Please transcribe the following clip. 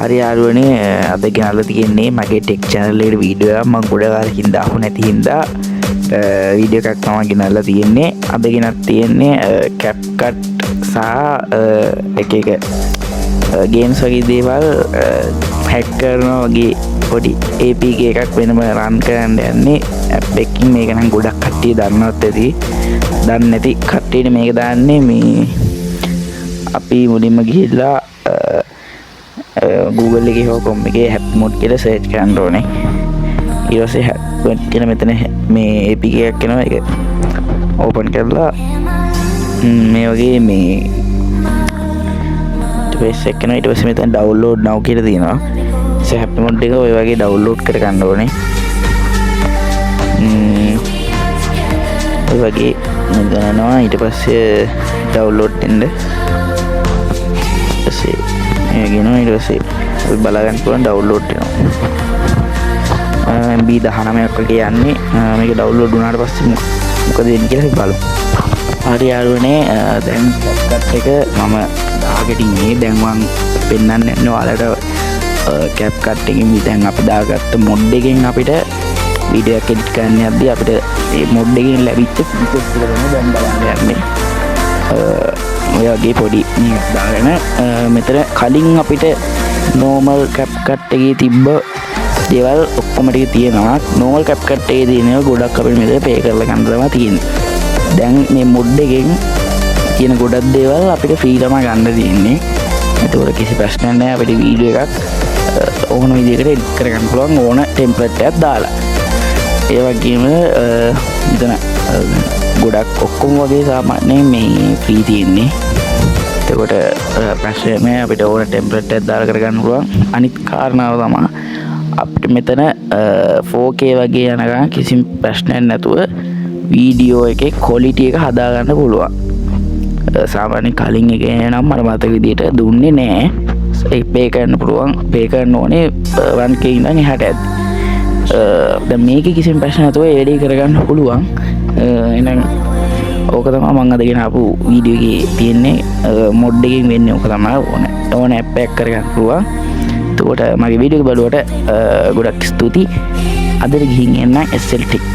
හරි යාළුවනේ, අද ගෙනල්ලා තියෙන්නේ මගේ ටෙක් චැනල් එකට වීඩියෝ එකක්. මං ගොඩ කාලෙකින් දාපු නැති හින්දා වීඩියෝ එකක් තමයි ගෙනල්ලා තියෙන්නේ. අද ගෙනත් තියෙන්නේ CapCut සහ එක එක ගේම්ස් වගේ දේවල් හැක් කරනවා වගේ පොඩි APK එකක් වෙනම රන් කරන්න යන්නේ ඇප් එකකින්. මේක නම් ගොඩක් කට්ටිය දන්නවත් ඇති. දන්නේ නැති කට්ටියට මේක දාන්නේ. මේ අපි මුලින්ම ගිහිල්ලා Google එකේ හෝ Chrome එකේ Happy Mod කියලා සර්ච් කරන්න ඕනේ. ඊට පස්සේ Happy Mod කියලා මෙතන මේ APK එකක් එනවා. ඒක ඕපන් කරලා මේ වගේ මේ ඉන්ටර්ෆේස් එක එනවා. ඊට පස්සේ මෙතන ඩවුන්ලෝඩ් now කියලා තියෙනවා. ඊට Happy Mod එක ඔය වගේ ඩවුන්ලෝඩ් කරගන්න ඕනේ. ඔය වගේ මෙතන එනවා. ඊට පස්සේ ඩවුන්ලෝඩ් වෙන්න. ඊට පස්සේ මේ ගෙනවා. ඊට පස්සේ අපි බලා ගන්න පුළුවන් ඩවුන්ලෝඩ් වෙනවා. MB 19ක් වගේ යන්නේ. මේක ඩවුන්ලෝඩ් වුණාට පස්සේ මොකද වෙන්නේ කියලා අපි බලමු. හරි යාළුවනේ, දැන් CapCut එක මම දාගෙන ඉන්නේ. දැන් මං පෙන්වන්න යන්නේ ඔයාලට CapCut එකෙන් දැන් අපි දාගත්ත මොඩ් එකෙන් අපිට වීඩියෝ එකක් එඩිට් කරන්න යද්දී අපිට ඒ මොඩ් එකෙන් ලැබිච්ච ෆීචර්ස් ටික තමයි දැන් බලන්න යන්නේ. ඔය වගේ පොඩි මේකක් දාගෙන මෙතන කලින් අපිට නෝමල් CapCut එකේ තිබ්බ දේවල් ඔක්කොම ටික තියෙනවා. නෝමල් CapCut එකේ තියෙන ඒවා ගොඩක් අපිට මෙතන පේ කරලා ගන්න තමයි තියෙන්නේ. දැන් මේ මොඩ් එකෙන් තියෙන ගොඩක් දේවල් අපිට ෆ්‍රී තමයි ගන්න තියෙන්නේ. එතකොට කිසි ප්‍රශ්නයක් නැහැ. අපිට වීඩියෝ එකක් ඕන විදිහකට එඩිට් කරගන්න පුළුවන් ඕන ටෙම්ප්ලේට් එකක් දාලා. ඒ වගේම මෙතන ගොඩක් ඔක්කොම වගේ සාමාන්‍යයෙන් මේ ෆ්‍රී තියෙන්නේ. එතකොට ප්‍රශ්නයක් නෑ, අපිට ඕන ටෙම්ප්ලේට් එකක් දාලා කරගන්න පුළුවන්. අනිත් කාරණාව තමයි අපිට මෙතන 4K වගේ යනකම් කිසිම ප්‍රශ්නයක් නැතුව වීඩියෝ එකේ ක්වොලිටි එක හදාගන්න පුළුවන්. සාමාන්‍යයෙන් කලින් එකේ නම් මට මතක විදිහට දුන්නේ නෑ. ඒ පේ කරන්න පුළුවන්, පේ කරන්න ඕනේ 1K ඉඳන් එහාට ඇද්දි. දැන් මේකේ කිසිම ප්‍රශ්න නැතුව ඒ වැඩේ කරගන්න පුළුවන්. එහෙනම් ඕක තමයි මං අද ගෙන ආපු වීඩියෝ එකේ තියෙන්නේ. මොඩ් එකෙන් වෙන්නේ ඕක තමයි. ඕන ඕන ඇප් එකක් කරගන්න පුළුවන්. එතකොට මගේ වීඩියෝ එක බලුවට ගොඩක් ස්තුතියි. අදට ගිහින් එන්න SL Tech.